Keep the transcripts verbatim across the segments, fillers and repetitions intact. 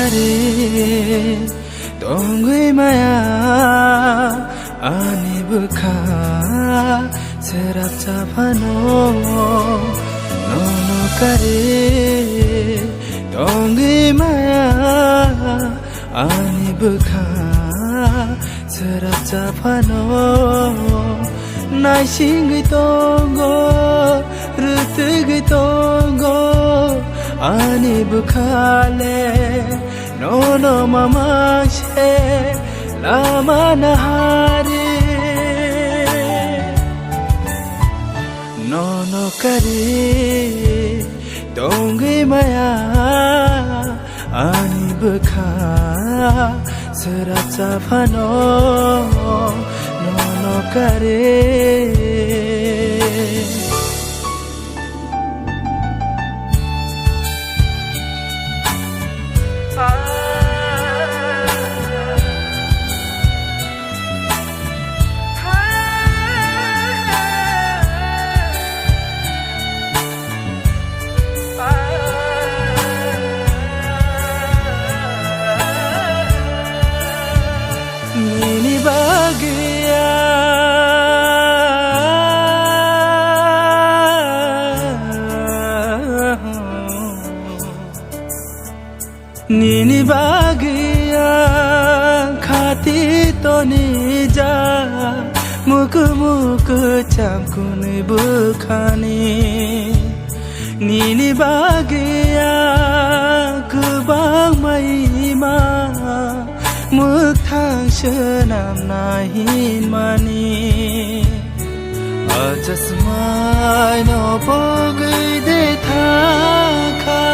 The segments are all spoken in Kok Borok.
Are tongwi maya ani bwkha srapsa phano, nono kare tongwi maya ani bwkha srapsa phano. Naisingwi tongo, rwtwgwi tongo ani bwkhale, nono mama se lama nahari. Nono kare tongwi maya ani bwkha srapsa phano, nono kare. Nini bagwi ang, nini bagwi ang khati toni ja, muku muku chamkuni bwkhani. Nini bagwi ang kwbangma ima mwkthang swnamna hinmani. Achasmai no pogwi de thangkha.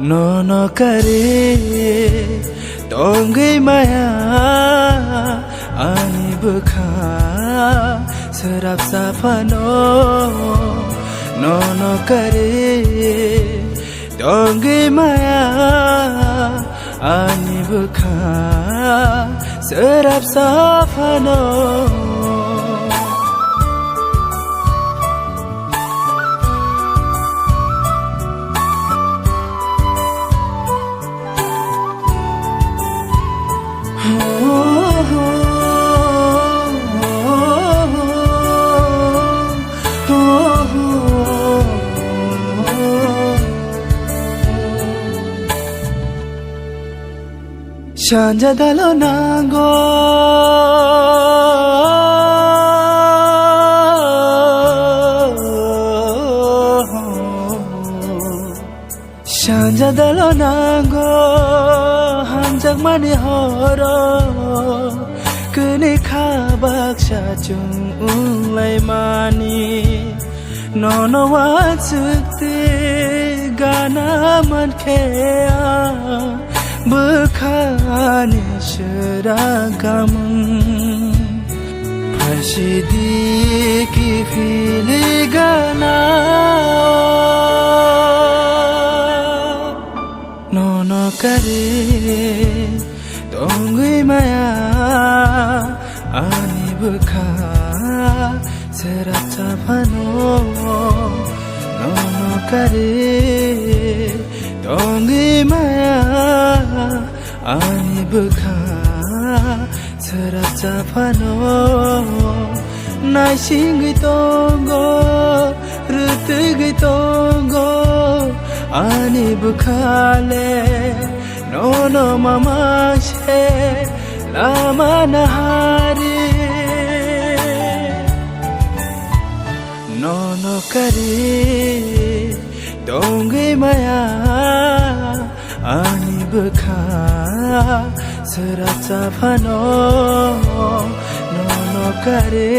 Nono kare tongwi maya ani bwkha srapsa phano, nono kare tongwi maya ani bwkha srapsa phano. Sanja dalo nango. Sanja dalo nango, hamjakmani horo, kuni kha baksa chwng wnglaimani. Nono uansukti gana mankhe ang, bwkhani swrang kamung. Phaisidi kiphilwi gana. Nono kare tongwi maya ani bwkha srapsa phano. Nono kare tongwi maya ani bwkha srapsa phano. Naisingwi tongo, rwtwgwi tongo ani bwkhale, nono mama se lama nahari. Nono kare tongwi maya ani bwkha srapsa phano. Nono kare